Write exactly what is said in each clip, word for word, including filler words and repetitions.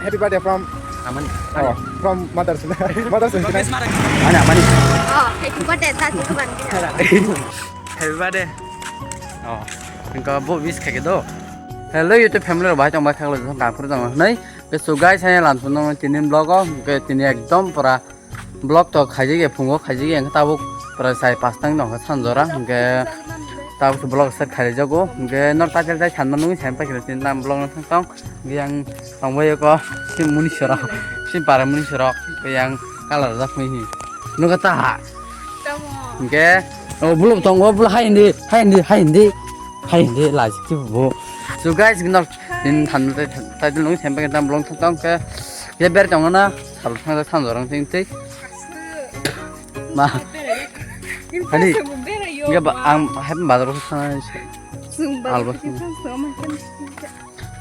Happy birthday from Amani. Oh, from mother. Mother. Ani Amani. Oh, happy birthday, tati ko bang. Happy birthday. Oh, engka bo wish khaikhe do. Hello YouTube family rok, bahai tong bai khaklo jong kam phuru jong nai. Ke so guys, hai lan suno tini vlog o, ke tini ekdom pura vlog to khaijak ya, phungo khaijak ya, tabuk pura sai pas tang dong kha sanjora, hingke tabuk vlog start khaijak o, hingke nor title tai sanma nugui sai paikhe tini tam vlog no thang tong, hingke yang tong bai ko si muni sorok, si para muni sorok, hingke yang colour jak mui hi, nuga ta ha, hingke o bulu tong o bulu hai hindi, hai hindi, hai hindi, hai hindi lai si bo, so guys, nor tini than tai title nugui sai paikhe tam vlog thang tong ke, ya ber tong na. Sal thang thang jorang ting tei. Ma. Ani. Enggak ba ang hem bazar ko sana. Alba.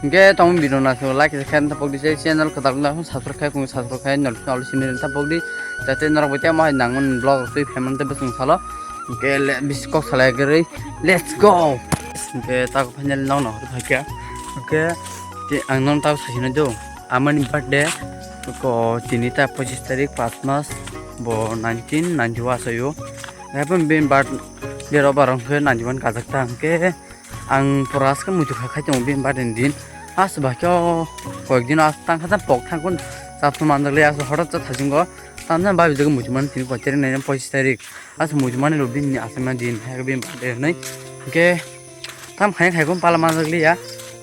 Enggak tong video na so like share ta pok di channel ko tak na subscribe ko subscribe kai nol nol sini ta pok di. Jate norok bo tei ma nang vlog tei payment te besung salo. Enggak le bis kok salai gere. Let's go. Enggak tak final nong no hakya. Enggak te ang non ta sa sini do. Amani birthday ko tini ta pochis tarik pas mas bo nineteen ninety one asayo. Happen bin birthday ro barong khe ninety one kajak ta hwnkhe ang pura aske muitu khai khai tongo bin birthday ni din. As ba kyo koyek din as tang kha pok thang kun chap manjak le as horat cha thajingo. Tamjani babi jaga muitu mani tini pochis tarik nai pochis tarik. As muitu mani rok bini aswkna din hai bini birthday hinwi. Hwnkhe tam khai khai khe pala manjak liya.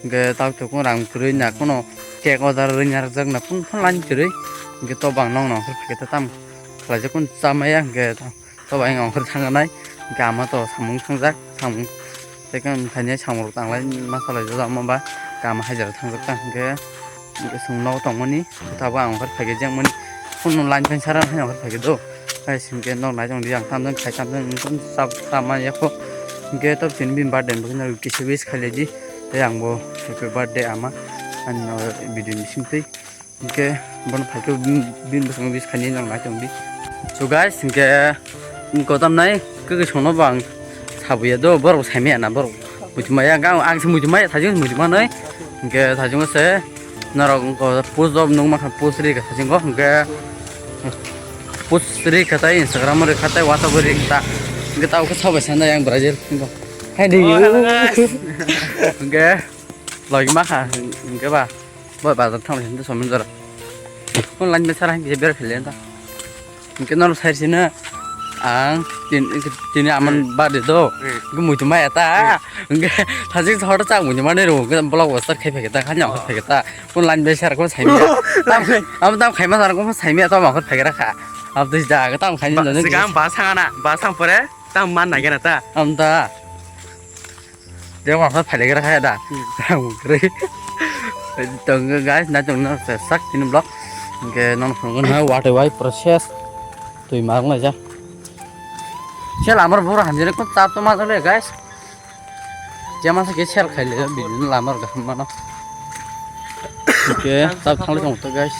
Hwnkhe tabuk tong khe rang kwrwi na kuno cake order rwna rwjak na kunu phano line kwrwi. Hwnkhe to bang nong nong khe tam khlaijak kunu chamaya hwnkhe to bai wngkha thang nai. Hwnkhe ama to samung thangjak samung. Tei khe wngkha ni samung rok tanglai ma salai jagao ma ba kama hajar thangjak ta hwnkhe, hwnkhe chwng nogo tongmani tabuk ang wngkha phaikhe jengmani phone no line phan sara haino wngkha phaikhe do. Hai hwnkhe nok nai tongdi ang tamjani khai tamjani wngkha chap chama yakho hwnkhe tabuk tini bini birthday ni bagwi no kisa wish khailai di tei ang bo happy birthday ama ani no video ni bisingtwi. Hwnkhe bono phaikhe bini bwskango wish khainai nang nai tongdi. So guys, hwnkhe kotom nai kwkwi songno bo ang sabuya do, borok saimaya na borok muitu maya ang, ang se muitu maya thajing muitu manwi. Hwnkhe thajingo se norok wngkha post job nung mankha post ri kha thajingo hwnkhe post ri kha tai Instagram ri kha tai WhatsApp ri kha ta hwnkhe tabuk khe sabai sanai ang Brazil hwnkhe hai di. Hwnkhe logi makha hwnkhe ba. Bo bazar thang lai sini somni jora. Kon line besar hang kisa ber khele ta. Hwnkhe norok sai sino ang tin tini aman bade do. Hwnkhe muitu maya ta. Hwnkhe thajik thor ta muitu mane ro hwnkhe blockbuster khai phai ta khanya khai phai ta. Kon line besar ko sai maya. Am tam khai ma sar ko sai maya to ma ko phai ra kha. Ab dei da ga tam khai ni. Sigang ba sang ana ba sang pore tam man na gena ta. Am ta. Dia wangsa phailaikra kaya da. Ang kwrwi. Tong guys, na tong na sak tini block. Hwnkhe non phungo na watwi wai process. Twi marung laijak. Sel amar bura hamjani ko chap to ma jale guys. Jema se ke sel khaile bini lamar gaham mano. Hwnkhe chap thangle tong to guys.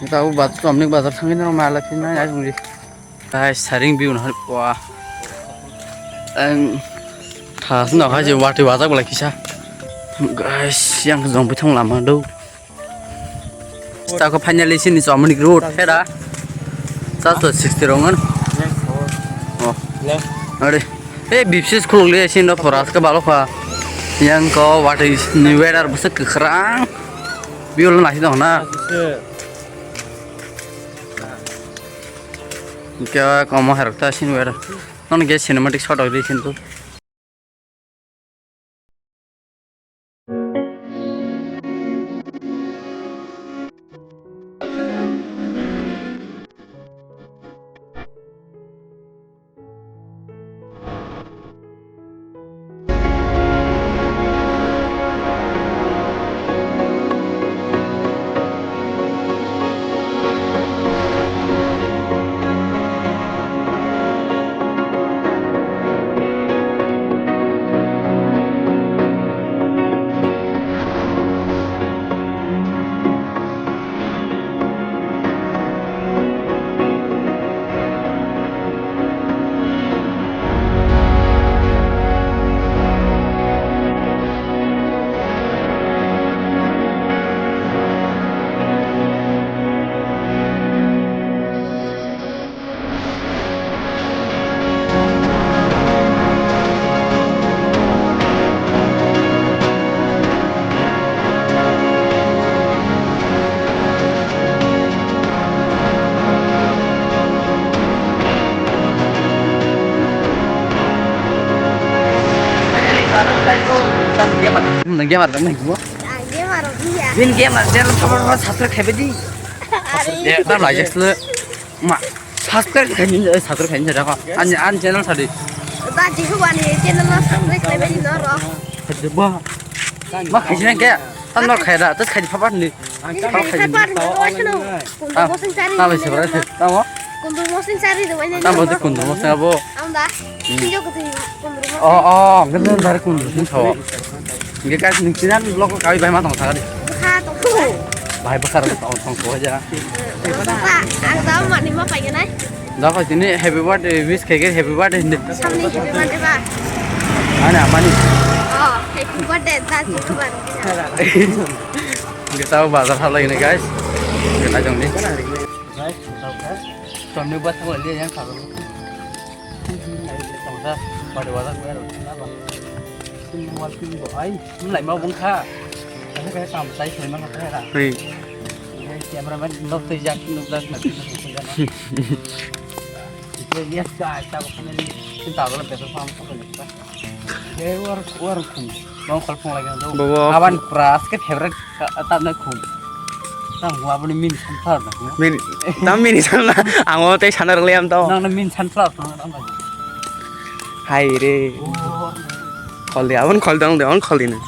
Nita u bat chomni bazar thangni no mala phinna ya jungri. Guys, saring view no pua. Ang thas no ha je watwi wajak bwlai kisa. Guys, yang jong bithong lama do. Ta ko finally sini Chomoni road hera. Sa to sixty rongan. Oh. Are. Eh, bipsis khuluk le sini no poras ka balo kha. Yang ko watwi ni weather bwswk kwkhrang. View lo nasi dong na. Hwnkhe komo hai rok ta sini wer. Nono ge cinematic shot rok di kintu. Nang gamer kan nang gua. Ah, gamer rok iya. Bin gamer channel thapa thapa subscribe khabai di. Are. Eh, ta lai jesle. Ma, subscribe khaini, eh, subscribe khaini jara ko. An, an channel sadi. Ba, jihu wani channel lo subscribe khabai di noro. Ba. Ma khaisi nang ke? Tan nor khaida, tas khaidi phapat ni. Ini khaidi phapat ni, wai sano. Kundu mosing sari. Tamo. Kundu mosing sari do wai. Tamo de kundu mosing abo. Anda. Sinjo kutu kundu mosing. Oh, oh, ngan ngan bar kundu mosing thawa. Nge guys, ning chinan vlog ko kawi bai ma tong thagadi. Kha tong. Bai bakar tong tong ko ja. Ba, ang tamo mani ma pai nai. Da ko tini happy birthday wish khaikhe happy birthday hindi. Samni happy birthday ba. Ani amani. Oh, happy birthday da ji ko ba. Kita bazar halai ini guys. Kita jong ni. Guys, kita guys. Samni buat halai yang kalau. Tongsa pada bazar bayar. Ini wal pin bo ai. Nung lai ma bung kha. Kaya kaya kam sai sai mana kaya ra. Hui. Ini cameraman nok tei jak nuk jak nak nuk jak nak. Itu dia guys, tak apa ni. Kita kalau betul paham apa ni. Eh, war war kum. Bang kol phung lagi tu. Bobo. Aban pras ke favorite tak nak kum. Tang gua apa ni min sunflower nak. Min, tam min sana. Ang o tei sana rang liam tau. Nang na min sunflower tang tang. Hai re. Oh. Khol de, abon khol dong de, on khol dina.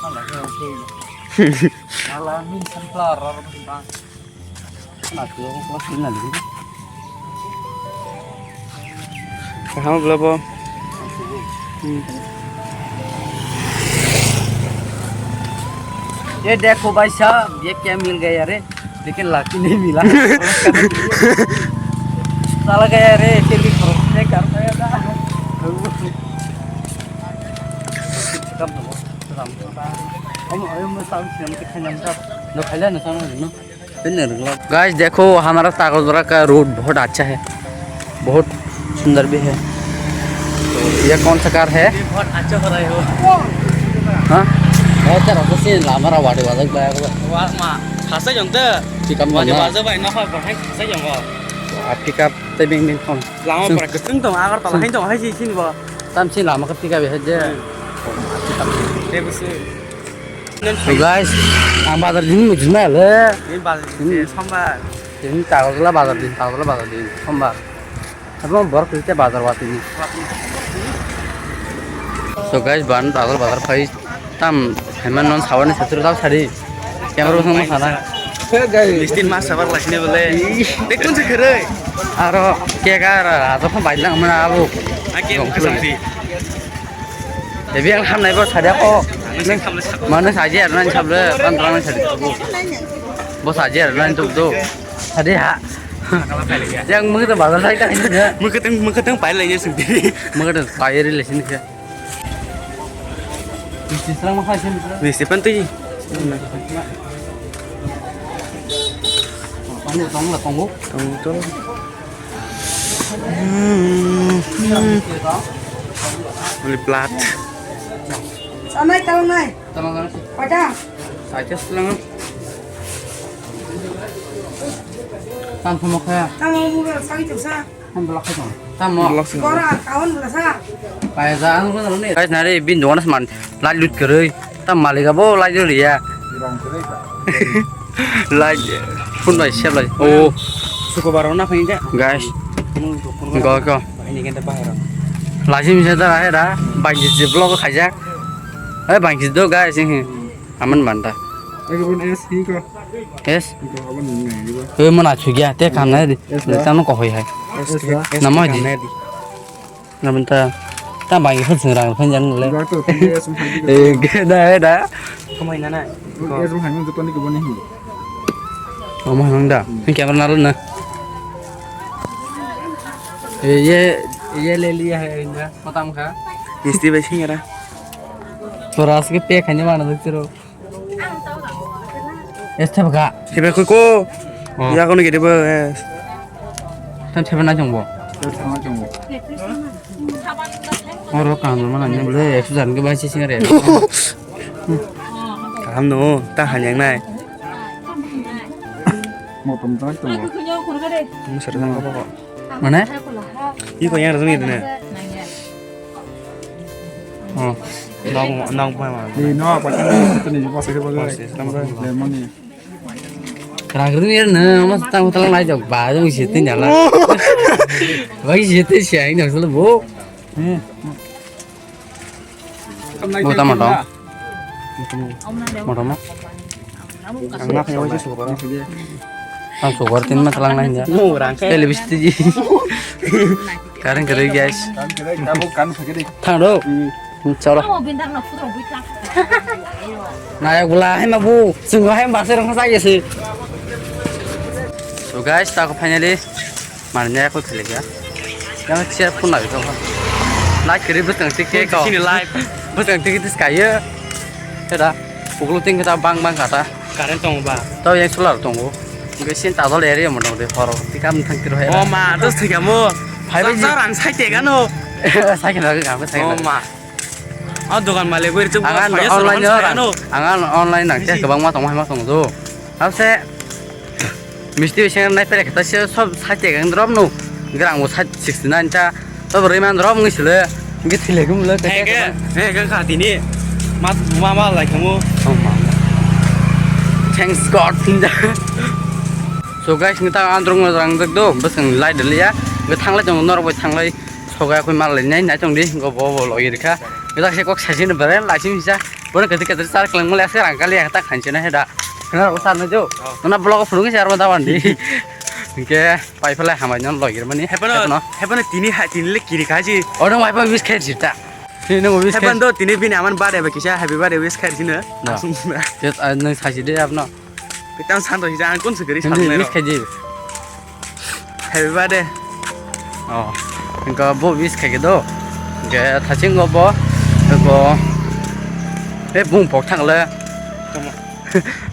Ala, ala, min sunflower, roro, bang. Ala, tu, aku kelas lima dulu. Paham belum, Bo? Hmm. ये देखो भाई साहब, ये क्या मिल गया रे? लेकिन लाकी नहीं मिला। साला गया रे, फिर भी खरोच नहीं कर पाया था। गाइस, देखो, हमारा तागजरा का रोड बहुत अच्छा है, बहुत सुंदर भी है। तो ये कौन सा कार है? ये बहुत अच्छा हो रहा है वो। हाँ? बहुत अच्छा रहता है, हमारा वाटे वाला गया वो। वाह, माँ, खासा जानते हैं। ठीक है, वाजे वाजे भाई ना, भाई, खासा जानते हैं। Pick up tei bini bini phone. Lama pura kwchwng tongo, Agartala hai tongo, hai se sini bo. Tam se lama khe pick up hai je. Hmm. Tei bwswk. So guys, ang bazar din mujima le. Ini bazar din sombar. Ini Tagarjala bazar din, Tagarjala bazar din sombar. Abo borok kwrwi tei bazar watwi ni. So guys, ban Tagarjala bazar phai. Tam, hemen non sawan ni sotro dal sari. Camera bosong mo sana. Listin mas sabar lagi ni bole. Dekun se khere. Aro kek ar ajo phan bai lang mana abu. Ake kasam si. Ebi ang ham nai bo sari ko. Mane saji ar nan sable, tan tan saji. Bo saji ar nan tuk do. Sari ha. Yang mungkin bazar sai ta. Mungkin mungkin pai lagi sendiri. Mungkin pai ri lesin ke. Misti pan twi. Tong tong. Hmm. Ini plat. Sanai tong nai. Tong nai. Pada. Saja selang. Tam semua kaya. Tamo mura sai tu sa. Tamo. Block sing. Bora, kawan bora sa. Guys, nari bin dogan seman. Lai lut kwrwi. Tam malik abo lai lut ya. Lai phun bai sep lai. Oh. Sukobar na phai ja. Guys. Go go. Ini kan bahar. Lazim se da hai da. Bangsi je vlog khaijak. Eh, bangsi do guys. Aman banta. Ego bon es hingko. Es? Hingko abon nai diba. Oi, mona chugya, te kam nai di. Es ba. Tamo ko hoi hai. Es ke, es Namo ke di. Kam nai di. Naman ta, ta bangi phun sing rang phun jan le. Ba to, es mo hai di. Eh, ge da, eh, da. Kamai na na. Es mo hai mo to ni ko boni hi. Omo hang da. Ni camera na na. Eh, ye, ye le liya hai inda. Kotam kha. Misti bai sing era. Pura aske pe khanya mana dukchiro. Es thep ga. Thep ga ko. Oh. Ya kono gede ba. Tan thep na jong bo. Thep na jong bo. Oro kam mana ni bole ekso jan ke bai sing re. Kam no ta hanyang nai. Motom ta to. Musar jang ko. Mana? Iko yang rasmi dene. Oh. Nok nok bai ma. Di nok pakai ni, itu ni, pas ke bagai. Pas ke, sama. Lemon ni. Kerang kerung ya, nah, mas tang tang lai jok, ba jong isi tin jala. Ba isi tin siang jong selalu bu. Hmm. Moto moto. Moto mo. Ang nak yang wajib suka. Ang suka tin mas lang lain ya. Murang ke. Televis tu ji. Kareng kereng guys. Kan kereng, kamu kan sakit deh. Thang do. Hmm. Hmm, chalo. Nayak bula hai ma bu. Sungguh hai ma serang sa ya si. So guys, tako finally. Mane nai ko khele ga. Yang share pun lagi to. Like kiri bwsang tik tik ko. Sini live. Bwsang tik tik kayo. Kata. Pukul ting kata bang bang kata. Current tong ba. To yang solar tongo. Ngai sin ta dol area mo dong de horo. Tikam thang tiro hai. Oh ma, dos thik amo. Phai jar jar an sai te gano. Sai kena ga, sai kena. Oh ma. Oh dogan malik wer chuk. Angan online yo. Angan online nang te kwbang ma tong ma tong do. Ase. Misti bai seng nai pele kata se sob site gang drop no. Grang bo site sixty nine ta. Sob roi man drop ngi sile. Ngi thile gum le. Hege, hege ka tini. Mat ma ma lai kamu. Oh ma. Thanks God pinda. So guys, ngi ta androng rang jak do. Bwswng lai de liya. Ngi thanglai jong norok bai thanglai. Soga koi mal lai nai nai tong di. Go bo bo loi rikha. Ngi ta se kok sai sin bare lai sin sa. Bono kati kati sar klang mole ase rang kali ta khanse na heda. Khna ro sar na jo. Oh. Nona blog phurung se arma dawan di. Hingke pai phalai hamai non logir mani. Hepano, hepano tini hai tini le kiri kaji. Ono mai pa wish khai jita. Tini no wish khai. Hepan do tini bini aman birthday ba kisa happy birthday wish khai jino. Na. Asung na. Jet a nang saji de apno. Kitam san to hija ang kun sugri san Hindi ne. Wish khai ji. Happy birthday. Oh, engko bo wish khai do. Ge thaching go bo. Go. Be bung pok thang le. Tamo.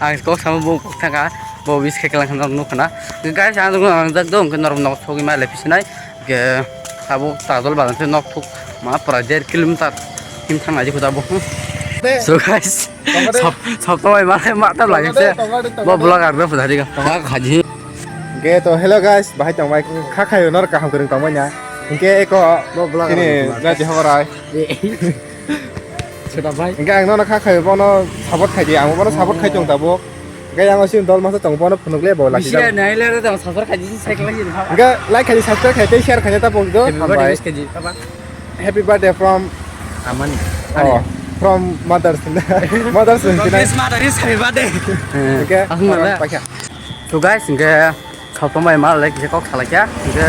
Ang kok sama bung pok thang ka. Bo wish khai lang khana nuk khana. Guys, ang ang jak do engko norok nok sogi ma le pisinai. Ge abo tajol badan se nok thuk ma pura der kilometer him thang aji kuda bo. So guys, sab sab to ma ma ta lagi se. Bo vlog ar do pudari ga. Tonga khaji. Ge to hello guys, bahai tong bai kha khayo nor kaham kwrwng tong bai na. Hingke eko bo vlog sini na ti habarai. Chota bhai. Hingke ang nono kha khayo bono support khai di, ang bono support khai tong tabuk. Hingke yang osin dol masa tong bono phunuk le bo lasi. Bisi nai le tong support khai di, sai khai di. Hingke like khai di, subscribe khai di, share khai di tabuk do. Happy birthday, hambai. Wish khai di, papa. Happy birthday from Amani. Oh, from mother. Mother. From this mother is happy birthday. Hingke aswk na le. Paikha. So guys, hingke sotong bai ma le kisa kok salai kha. Hingke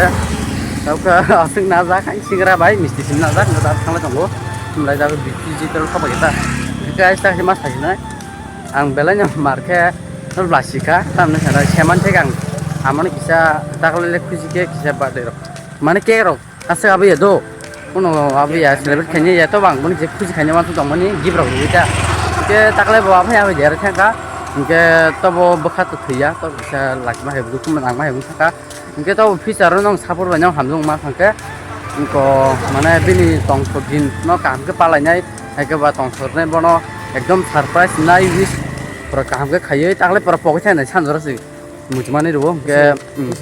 tauka aswk na jak hai singra bai misti sim na jak na jak thanglai tongo. Himlai jak B P G tol kha bai ta. Hingke guys ta ma sai nai. Ang belai no mar khe no blasi kha. Tamni sana seman thek ang. Amani kisa takle le khuji khe kisa birthday rok. Mane cake rok. Aswk abiya do. Kuno abiya celebrate khaini ya to bang boni je khuji khaini wansu tongmani gift rok rwi ta. Ke takle bo aphai abiya jera thangka. Ke to bo bwkha to thwiya to kisa lachima hai bwkha man ang mai bwkha ka. Ke to future no support bai no hamjung ma thangke. Ko mane bini tong so din no kaham ke palai nai. Hai ke ba tong so nai bono ekdom surprise nai wish pura kaham ke khaiwi takle pura pokhe thai nai sanjora si. Mujmani rwo ke.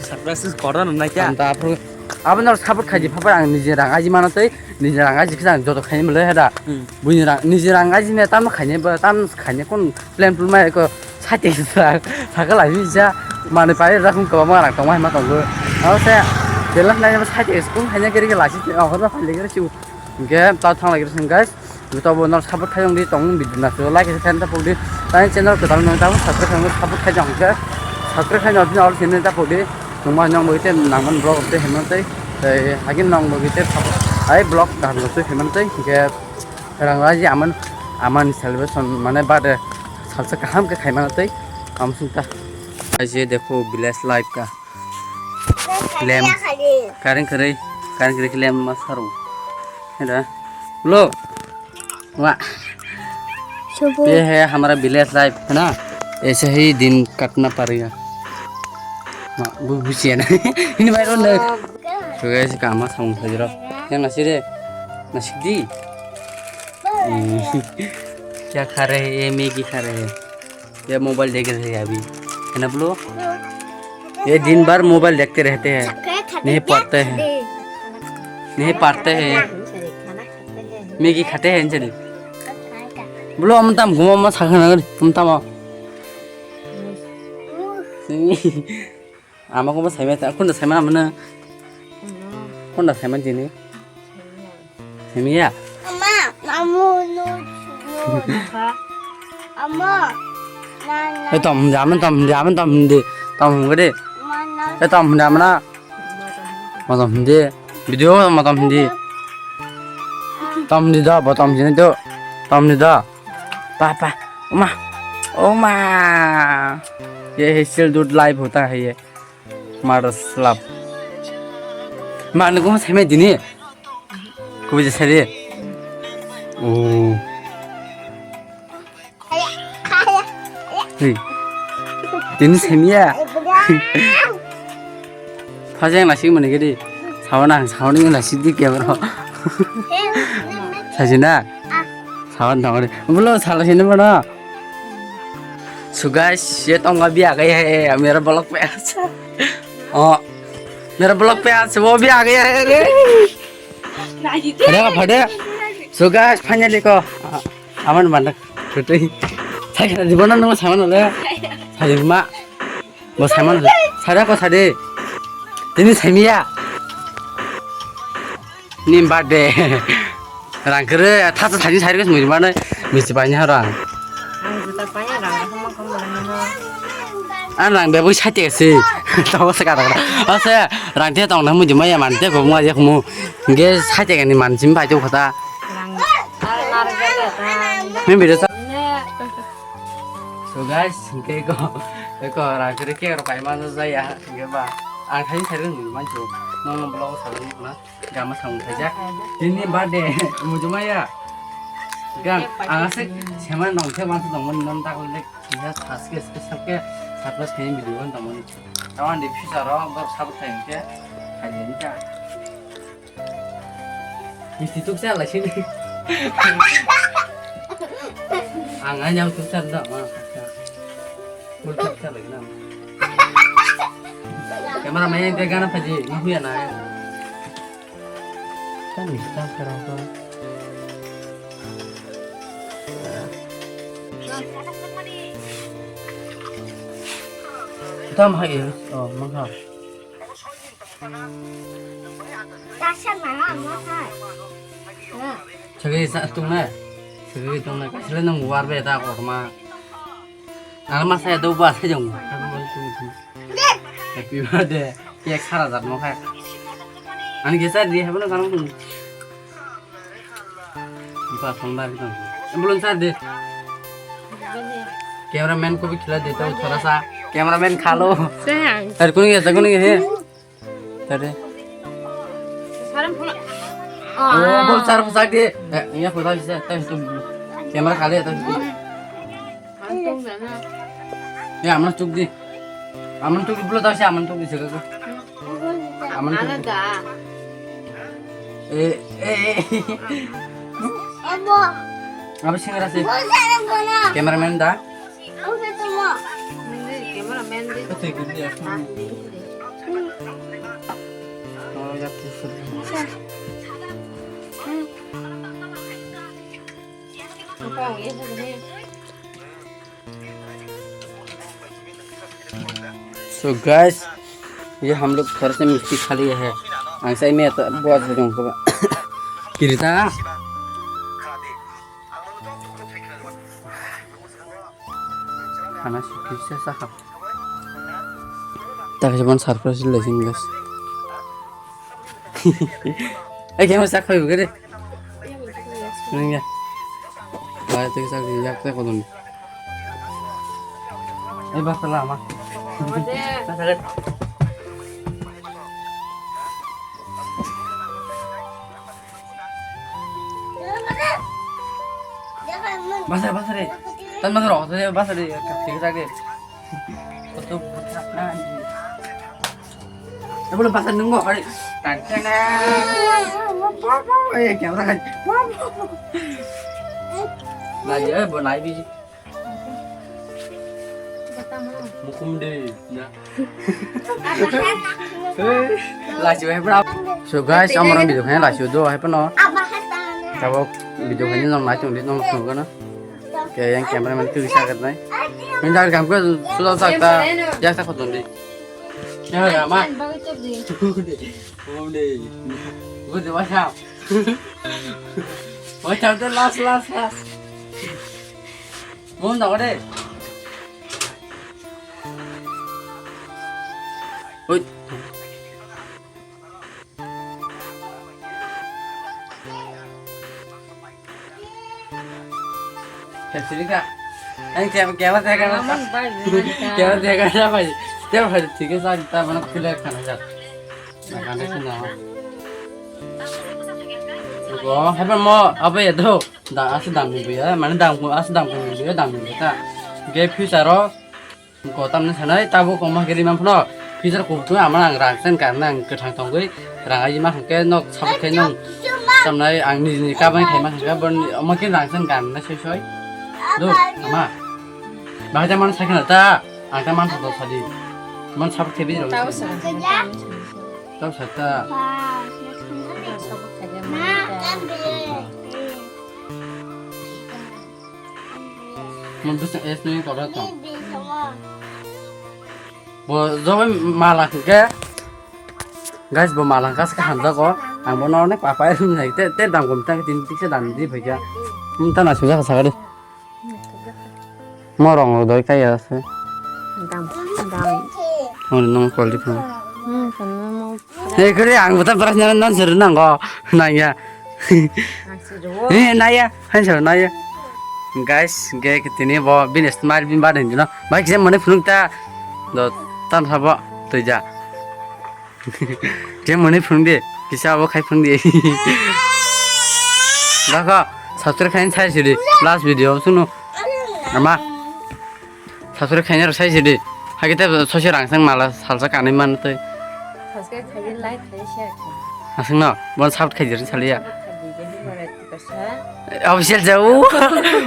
Surprise koran nai kya. Anta aphru Abo no support khaidi phapai ang niji rang aji mano tei niji rang aji kisa joto khaini mole heda. Hmm. Buini rang niji rang aji me tam khaini ba tam khaini kon plan pul mai ko sate sa sakal aji ja mane pai ra khum ko ma rang tong mai ma tong go. Abo se bela nai sate kun khaini kiri ke lasi te ahor ba phai le kiri chu. Hingke ta thang lai kiri guys. Joto bo nor support khai di tong video na so like khe ta pok di. Tani channel kwtal no ta subscribe khai support khai jang khe. Subscribe khai no din all channel ta pok di. Tongma nyong bo ite nangman vlog te heman tei. Tei hagin nong bo ite support. Ai vlog kaham no tei heman tei. Hingke rang raji aman aman celebration mane birthday salsa kaham khe khai man tei. Am sung ta. Aise dekho village life ka. Lem. Current kharwi, current kharwi khe lem ma saro. Heda. Lo. Wa. ये है हमारा village life है ना, ऐसे ही दिन काटना पड़ेगा। Ma, bu busiya na. Ini mai ron na. So guys, kama samung sajro. Yang nasi de. Nasi di. Hmm. क्या खा रहे हैं? ये मैगी खा रहे हैं। ये मोबाइल देख रहे हैं अभी, है ना बोलो? ये दिन भर मोबाइल देखते रहते हैं, नहीं पढ़ते हैं, नहीं पढ़ते हैं, मैगी खाते हैं, चलिए। Bolo, omo tam gumo, omo sakha nang, omo tamo. Ama ko saima ta, kunda saima mana? Kunda saima jini? Saima ya? Ama, amu, no, no. Ama, na, na. Eh, tom, jaman tom, jaman tom hindi, tom hindi. Mana? Eh, tom hindi mana? Matom hindi. Video matom hindi. Tom hindi da, matom hindi tu. Tom hindi da. Pa, pa. Oma. Oma. ये है सिल दूध लाइव होता है ये। Mother's love. Ma, nung kung sai mai dini. Kubi je sari. Oh. Hey. Tini semiya. Phajang nasik mani gidi. Sawan ang sawan ni nasik di camera. Sajina. Sawan tangori. Bulo sala sini mana? So guys, ये तो भी आ गए हैं मेरा vlog पे आज। ओ, मेरा vlog पे आज वो भी आ गया है रे। Phade, phade. So guys, finally ko. Aman mana? Kutu. Saya kena di mana nunggu sama nule. Saya ma. Bo saimano, sara ko sade. Tini saimiya. Ni birthday. Rang kere, thasa thani sari ko mujimano, misi pai ni harang. Ang juta pai rang, hama kamo rang no. An rang be bui sate se. Tawa se kata kata. Ase, rang te tong na mujimaya man te ko ma ya kumu. Ge sate ni man sim pai tu kata. Rang, ar, ar, ar, ar. Min bida sa. Ne. So guys, hingke ko, ko rangkere ke rok kaima no jaya, hingke ba, ang thani sari nung mancho, no no vlog sari nung na, gama sang thajak. Tini birthday, mujumaya. Gan, ang asik seman nong ke mancho nong mon non tak le, ya saske special ke, surprise ke video nong mon. Tawan di future ro, bor sabut thai hingke, thai hingke. Misti tuksa lai sini. Ang anyam tuksa da ma. Full tuksa lai na. Camera man dia gana paji, ni huya na. Kan misti tuksa rasa. Tam hai, oh, mangha. Sagri sa tungnai. Sagri tungnai. Kasile nang war be ta korma. Ang ma saya do ba sa jong. Happy birthday. Cake sara jat mo khai. Ani ge sa di habo na kanang. Ba phone ba ki tong. Ambulance sa de. Cameraman ko bhi khila deta hu thoda sa. Cameraman kha lo. Sayang. Tar kuni ge, tar kuni ge he. Tare. Saram phone. Oh, bol sar phone sak de. Eh, iya phone sak de. Tare tu camera khale tare tu. Ang tong jana. Ya, amna tuk di. Amna tuk di, bulo tare amna tuk di sega ko. Amna tuk di. Ada. Eh, eh, eh. Abo. Abo singara se. Bol sar phone. Cameraman da. Ang sa tumo. Hindi, cameraman din. Kasi hindi ako. Ah, hindi, hindi. Oh, yak sa. Ang pang, yes, yes. So guys, ये हम लोग घर से मिट्टी खा लिया है। ऐसा ही मैं तो बहुत हूँ। किरता। Khana sukisa sakha. Takhe bon surprise le sing guys. Ai kemo sakha yu gere. Nang ya. Ba te sak yak te kodon. Ai ba sala ma. Ode. Basa, basa de. Tan basa ro, basa de, basa de, kap sing sak de. Koto basa na. Eh, boleh basa nunggu hari. Tan tan. Eh, camera kan. Lagi eh, boleh biji. Mukum de, ya. Laju hai bro. So guys, amorang video khaina laju do hai pano. Tabok video khaina nang nai tong di nang sung kana. Ke yang cameraman tu bisa kat nai. Minta kamu ke sudah tak tak ya tak kau tundi. Ya ya ma. Undi. Undi wajah. Wajah tu last last last. Mau nak deh. Oi. Pepsi ka. Ang kaya kaya tega na. Kaya tega na pai. Tega pai tiga sa ta mana kula kana sa. Na kana sa na. Go, hebe mo apa ya do. Da asa dam ni ya, mana dam ko asa dam ko ni ya dam ni ta. Ge future ro Ko tamni sanai tabuk koma kiri man phano future ko tu ama ang rang sen kan nang kwthang tongwi rang ai ma hwnkhe nok sabuk khe nang tamnai ang nini ni kabang khe ma hwnkhe bon omo khe rang sen kan na soi soi do ama bahai ta man sakna ta ang ta man photo sadi man sabuk khe bi rang Tau sen sa. Tau sa ta Sabuk khaja ma. Mun bwswk S ni kotor tong. Bo jobai mala hwnkhe. Guys, bo mala hwnkhe aswk hamjago. Ang bono onek papa nai te te dam gom tang tin tikse dam di phaikha. Hmm, ta na sujak sakari. Morong doi kaya ase. Dam, dam. Mun nong quality phone. Hmm, kono mo. Hey, kore ang bota beras nang nang seru nang go. Nang ya. Ang seru. Eh, naya, han seru naya. Guys, ge ketini bo bini smart bin ba den dino. Bai kisa mane phunuk ta. Do tan sabo tuja. Je mane phunuk de, kisa bo khai phunuk de. Dakha, subscribe khai sai sidi. Last video sunu. Ama. Subscribe khaina rok sai sidi. Hakhe te sosi rang sang mala salsa kanwi man tei. Subscribe khaidi, like khaidi, share khaidi. Aswk no, bon support khaidi rin saliya. Support khaidi, jadi bara tikosa. Official jau.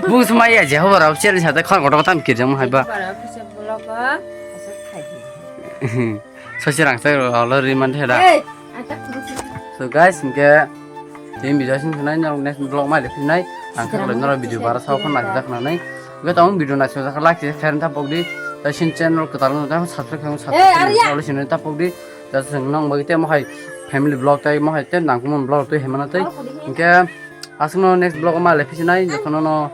Bung smaya je hobar official sa te khon kotor tam kirjang hai ba. Bara official vlog o, subscribe khaidi. Sosi rang sai olo ri man theda. Hey, ata kudu. So guys, hingke Tini video sini khwnai norok next vlog mai le phinai. Ang khaklai norok video bara sao phano naisajak nai. Oke tamo video naisajak like se share ta pokdi. Ta sin channel kwtal no ta subscribe khang subscribe khang sini ta pokdi. Ta sing nang bagi te mohai family vlog tai mohai te nangkukmani vlog twi hemana tei. Hingke aswkno next vlog mai le phinai jotono no.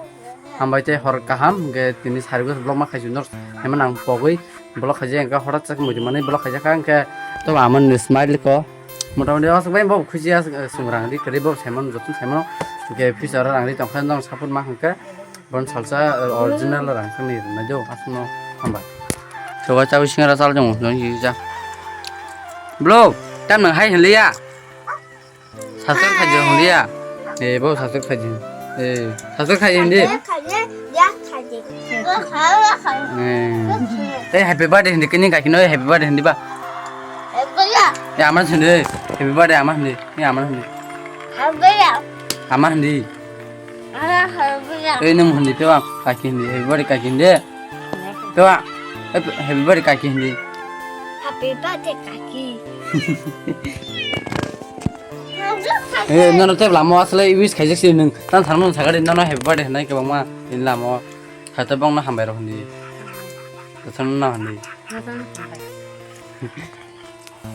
Hambai tei hor kaham, hingke tini sarigo vlog ma khaising nor, hema nang pogwi vlog khaijak, hingke horat chak muchung manwi vlog khaijak kha, hingke to amon ni smile ko. Mota moti aswk bai bo khuji aswk, eh, sung rang ri kwrwi bo saimano, joto saimano, hingke future o rang ri tongkha, nang support ma hingke, bon salsa, eh, original rang kani rwnai do, aswkno hambai. Choga chawi singra chal jong, jong jija. Bro, tam nang hai hwnliya? Subscribe khaidi hwnliya. Eh, bo subscribe khaidi. Eh, subscribe khaidi hindi. Khaidi, ya khaidi. Eh. Eh, happy birthday hindi kini kaki no happy birthday hindi ba. Eh, ama hindi. Happy birthday ama hindi. Ni ama hindi. Happy birthday. Ama hindi. Ama happy birthday. Eh, nung hindi pe ba kaki hindi. Happy birthday kaki hindi. To, happy, happy birthday kaki hindi. Happy birthday kaki. Eh, nono tei lama o asle wish khaijak si nung. Tan tharmani sakari nono happy birthday hinai kwbangma in lama o. Khato bongno hambai rok hindi. Kwthang no hindi.